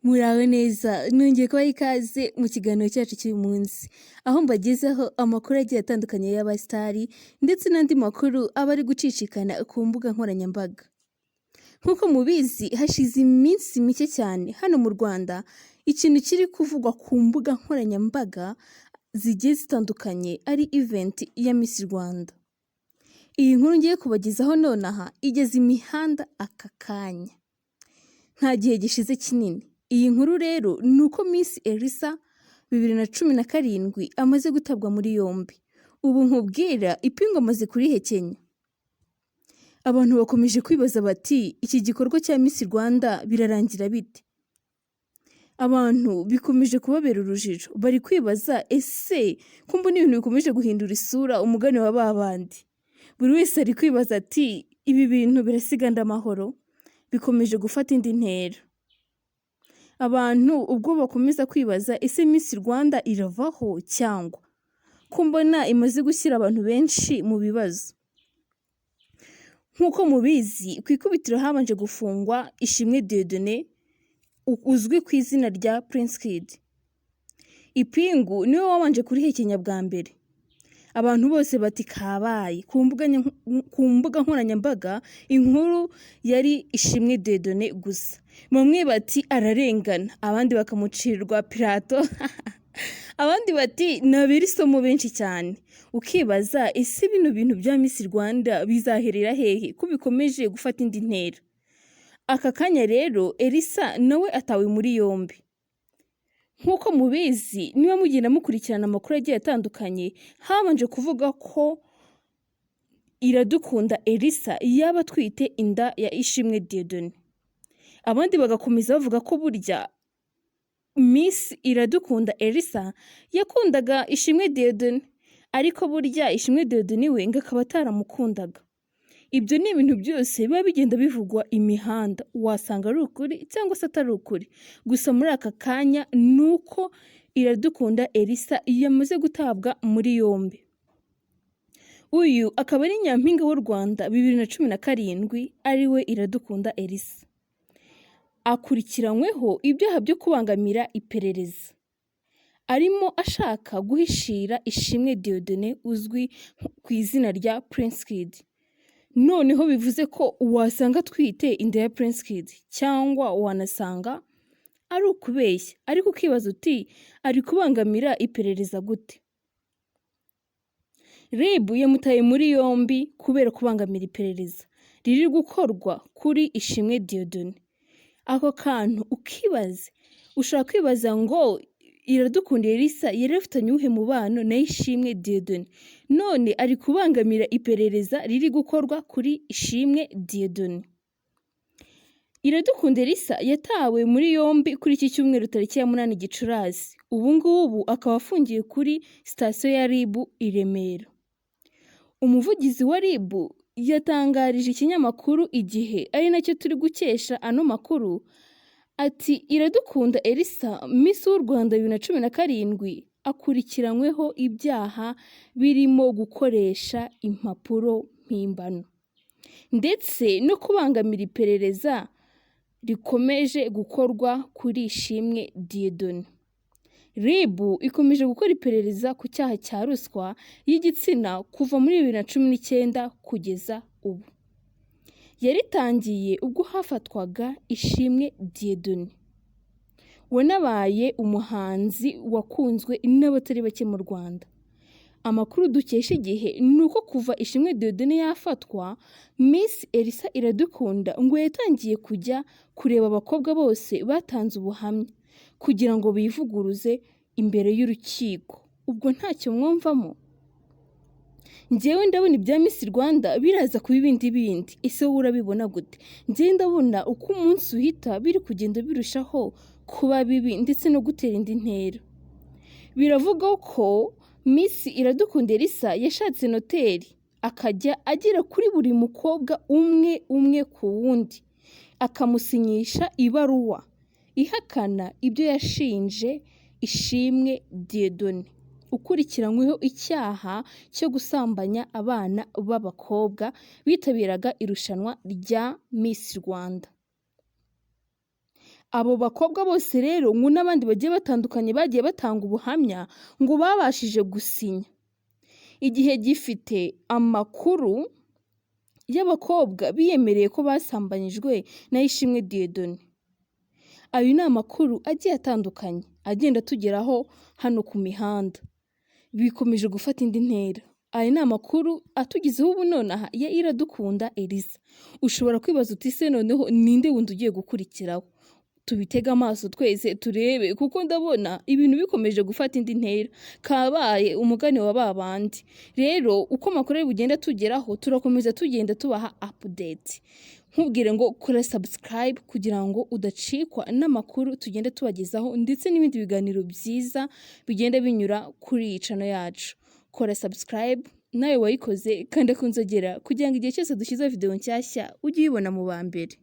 Muraho neza, nongeye kubaha ikaze mu kiganiro cyacu cy'uyu munsi, aho mbagezaho amakuru agiye atandukanye y'abasitari ndetse n'andi makuru aba ari gucicikana ku mbuga nkoranyambaga. Nk'uko mubizi, hashize iminsi mike cyane hano mu Rwanda ikintu kiri kuvugwa ku mbuga nkoranyambaga zigiye zitandukanye ari event ya Miss Rwanda. Iyi nkuru ngiye kubagezaho nonaha igeze imihanda aka kanya. Nta gihe gishize kinini. Iyi nkuru rero ni uko Miss Elsa 2017 amaze gutabwa muri yombi. Ubu nkubwira ipingu amaze kurihekenya. Abantu bakomeje kwibaza bati: "Iki gikorwa cya Miss Rwanda birarangira bite?" Abantu bikomeje kubabera urujijo, bari kwibaza: ese ko mbona ibintu bikomeje guhindura isura, umugani wa ba bandi? Buri wese ari kwibaza ati: "Ibi bintu birasiga nde amahoro?" Bikomeje gufata indi ntera. Abantu ubwo bakomeza kwibaza: ese Miss Rwanda iravaho, cyangwa ko mbona imaze gushyira abantu benshi mu bibazo? Nk'uko mubizi, ku ikubitiro habanje gufungwa Ishimwe Dieudonné uzwi ku izina rya Prince Kid. Ipingu niwe wabanje kurihekenya bwa mbere. Abantu bose bati: "Kabaye." Ku mbuga nkoranyambaga inkuru yari Ishimwe Dieudonné gusa. Bamwe bati: "Ararengana", abandi bakamucirwa Pirato, abandi bati: "Nabera isomo benshi cyane." Ukibaza: ese bino bintu bya Miss Rwanda bizaherera hehe ko bikomeje gufata indi ntera? Aka kanya rero Elsa nawe atawe muri yombi. Nk'uko mubizi, niba mugenda mukurikirana amakuru agiye atandukanye, habanje kuvuga ko Iradukunda Elsa yaba atwite inda ya Ishimwe Dieudonné. Abandi bagakomeza bavuga ko burya Miss Iradukunda Elsa yakundaga Ishimwe Dieudonné, ariko burya Ishimwe Dieudonné we ngo akaba ataramukundaga. Ibyo ni ibintu byose biba bigenda bivugwa imihanda, wasanga ari ukuri cyangwa se atari ukuri. Gusa muri aka kanya ni uko Iradukunda Elsa yamaze gutabwa muri yombi. Uyu akaba ari Nyampinga w'u Rwanda 2017, ariwe Iradukunda Elsa. Akurikiranyweho ibyaha byo kubangamira iperereza. Arimo ashaka guhishira Ishimwe Dieudonné uzwi ku izina rya Prince Kid. Noneho bivuze ko wasanga atwite inda ya Prince Kid, cyangwa wanasanga ari ukubeshya, ariko ukibaza uti: "Ari kubangamira iperereza gute?" RIB yamutaye muri yombi kubera kubangamira iperereza riri gukorwa kuri Ishimwe Dieudonné. Ako kantu ukibaze, ushobora kwibaza ngo Iradukunda Elsa yari afitanye uwuhe mubano na Ishimwe Dieudonné, none ari kubangamira iperereza riri gukorwa kuri Ishimwe Dieudonné? Iradukunda Elsa yatawe muri yombi kuri iki cyumweru tariki ya 8 Gicurasi. Ubu ngubu akaba afungiye kuri sitasiyo ya RIB i Remera. Umuvugizi wa RIB yatangarije ikinyamakuru Igihe, ari nacyo turi gukesha ano makuru, ati: "Iradukunda Elsa, Miss w'u Rwanda 2017, akurikiranyweho ibyaha birimo gukoresha impapuro mpimbano ndetse no kubangamira iperereza rikomeje gukorwa kuri Ishimwe Dieudonné." RIB ikomeje gukora iperereza ku cyaha cya ruswa y'igitsina kuva muri 2019 kugeza ubu. Yaritangiye ubwo hafatwaga Ishimwe Dieudonné wanabaye umuhanzi wakunzwe n'abatari bake mu Rwanda. Amakuru dukesha Igihe ni uko kuva Ishimwe Dieudonné yafatwa, Miss Elsa Iradukunda ngo yatangiye kujya kureba abakobwa bose batanze ubuhamya kugira ngo bivuguruze imbere y'urukiko. Ubwo ntacyo mwumvamo? Njyewe ndabona ibya Miss Rwanda biraza kuba ibindi bindi. Ese wowe urabibona gute? Njyewe ndabona uko umunsi uhita biri kugenda birushaho kuba bibi ndetse no gutera indi ntera. Biravugwa ko Miss Iradukunda Elsa yashatse noteri, akajya agera kuri buri mukobwa umwe umwe ku wundi, akamusinyisha ibaruwa ihakana ibyo yashinje Ishimwe Dieudonné ukurikiranyweho icyaha cyo gusambanya abana b'abakobwa bitabiraga irushanwa rya Miss Rwanda. Abo bakobwa bose rero ngo n'abandi bagiye batandukanye bagiye batanga ubuhamya ngo babashije gusinya. Igihe gifite amakuru y'abakobwa biyemereye ko basambanyijwe na Ishimwe Dieudonné. Ayo ni amakuru agiye atandukanye agenda atugeraho hano ku mihanda. Bikomeje gufata indi ntera. Aya ni amakuru atugezeho ubu nonaha ya Iradukunda Elisa. Ushobora kwibaza uti se noneho ninde wundi ugiye gukurikiraho? Tubitege amaso twese turebe kuko ndabona ibintu bikomeje gufata indi ntera. Kabaye umugani wa ba bandi. Rero uko amakuru ari bugende atugeraho turakomeza tugenda tubaha update. Nkubwire ngo kora subscribe kugira ngo udacikwa n'amakuru tugenda tubagezaho ndetse n'ibindi biganiro byiza bigenda binyura kuri iyi channel yacu. Kora subscribe nawe wayikoze kanda ku nzogera kugira ngo igihe cyose dushyizeho video nshyashya ujye uyibona mu ba mbere.